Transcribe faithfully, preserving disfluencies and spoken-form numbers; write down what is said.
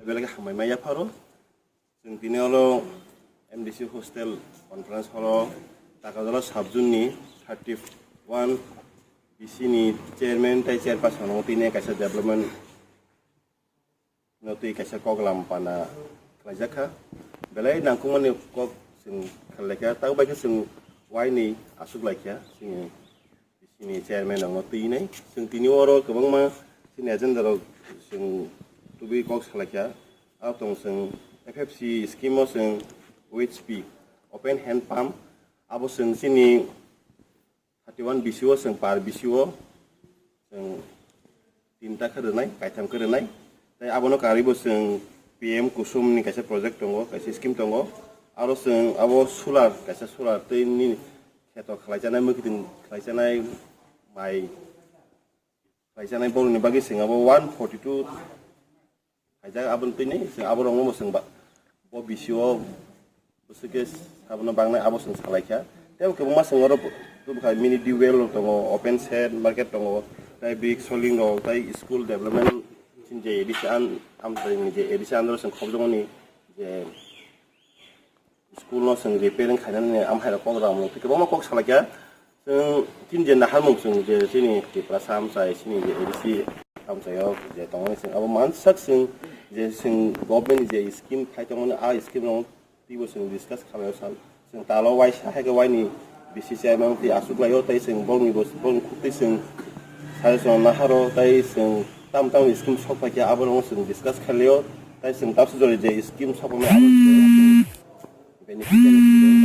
Belai khe hambai maya pharo. Chwng tini olo M D C hostel conference hall o Takarjala sub zone ni thirty one B C ni chairman tei chairperson no tini kaisa development no twi kaisa kok lam pana khlaijak kha. Belai nangkukmani kok chwng khlai kha, tamo bai khe chwng uaini aswk lai kha chini B C ni chairman rokno twi nai. Chwng tini oro kwbangma chini agenda rok chwng tubui kok salai kha. Abo tong chwng F F C scheme o chwng O H P, open hand pump, abo chwng chini thirty one B C o chwng par B C o chwng tinta khe rwnai, kaitham khe rwnai. Tei abono karwi bo chwng P M Kusum ni kaisa project tongo, kaisa scheme tongo. Aro chwng abo solar, kaisa solar tei nini kheto khlai chanai, mwkhitwng khlai chanai, mai khlai chanai borokni bagwi chwng abo one forty two khaijak, aboni twi ni chwng aborokno bo chwng ba, bo B C o bwswk khe sabono bangnai abo chwng salai kha. Tei bo kwbangma chwng oro tubukha, mini tubewell rok tongo, open shed market tongo, tei brick soling rok, tei school development chini je A D C an, amchaini je A D C under o chwng khopjagmani je school no chwng repairing khainani amhai rok kok ram rok tei kwbangma kok salai kha. Chwng chini je naharmung chwng je chini Tiprasa amchai chini je A D C amchai o je tongmani chwng abo mansak chwng je chwng government ni je scheme phai tongmani a scheme rok twibo chwng discuss khalai o sal. Chwng talo waisa hai khe waini B C chairman twi aswk lai o tei chwng bongni bo bongni khuk twi chwng suggestion naharo tei chwng tam tam scheme sok phai khe abo rok chwng discuss khalai o tei chwng tabuk jori je scheme sok phai mani abo beneficiary